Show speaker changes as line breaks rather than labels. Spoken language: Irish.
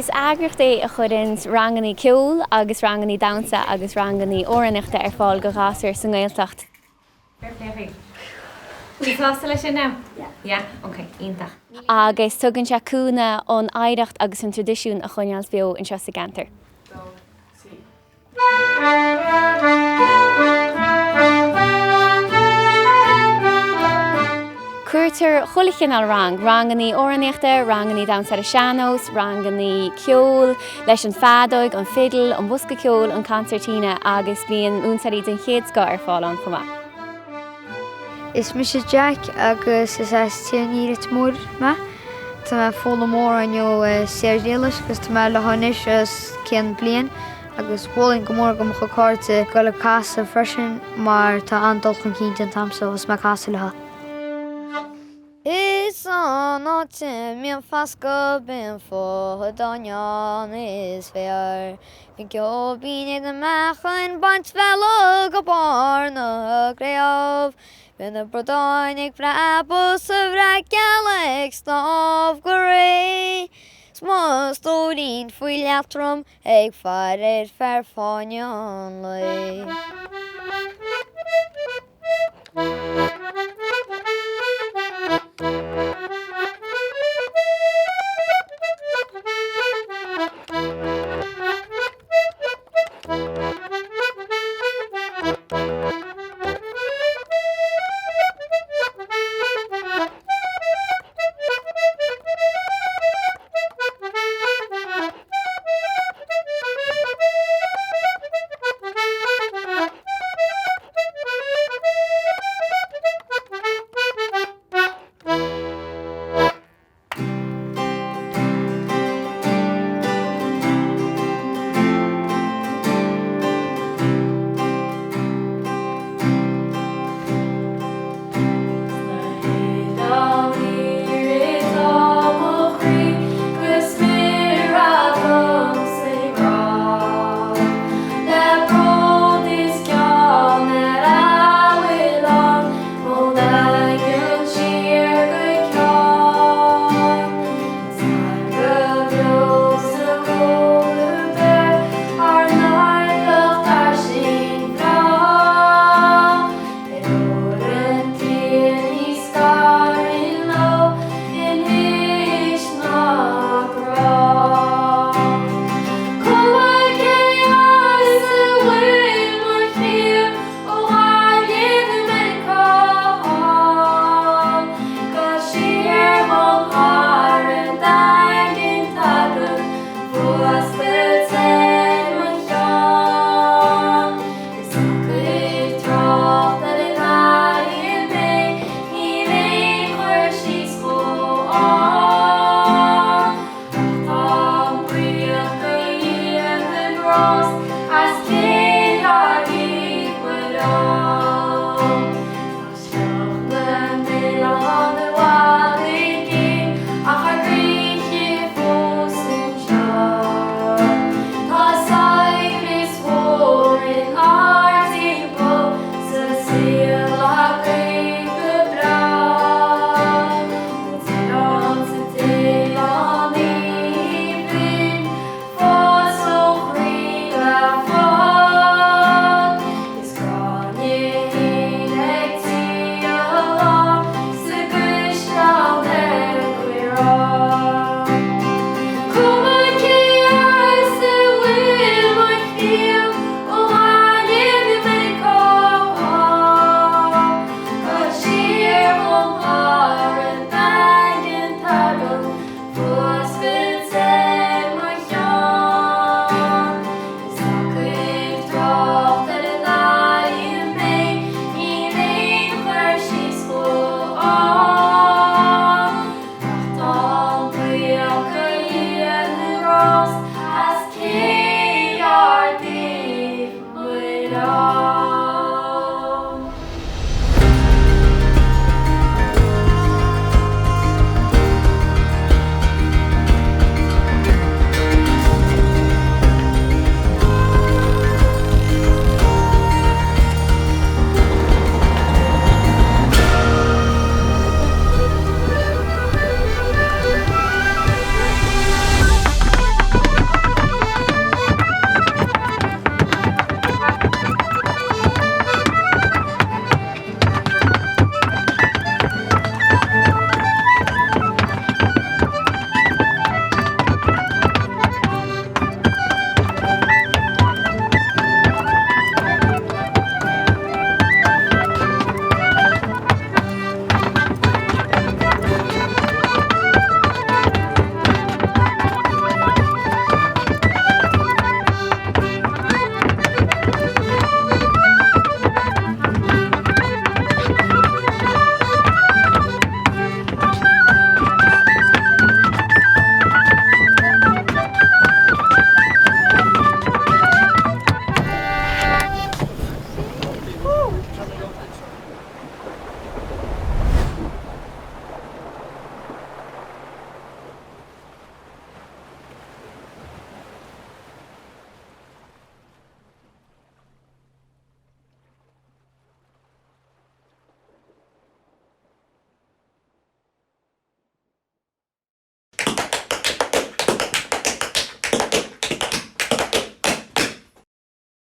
Is eagraíocht é a chuireann rangannaí ceoil agus rangannaí damhsa agus rangannaí amhránaíochta ar fáil go ghasúir sa nGaeltacht. Tú sásta leis sin now? Yeah. Ok, iontach. Agus tugann sé cúnamh an oidhreacht agus an traidisiún a choinneáil beo anseo sa gceantar. Cuirtear chuile chineál rang, rangannaí amhránaíochta, rangannaí damhsa ar an sean-nós, rangannaí ceoil leis an feadóig, an fidil, an bosca ceoil, an concertina agus bíonn múinteoirí den chéad scoth ar fáil ann chomh maith.
Is mise Jack agus is as Tír an Fhia Leitir Móir mé. Tá mé ag foghlaim amhráin ó Sarah Éilis agus tá mé léi anois os cionn bliain agus mholfainn go mór do mo chuid cairde dul ag casadh freisin mar tá an-dul chun cinn déanta agamsa ó thosaigh mé ag casadh leo. Is an áit a mbíonn fascadh bíonn fothaid i ndán is fearr. Bíonn ceo binn ag na meachain baint bhealaigh go barr na gcraobh. Bíonn na bradáin ag preabadh 's an bhreac geal ag snámh go réidh. 'S mo stóirín faoi leatrom ag faire ar fear fáinne an lae.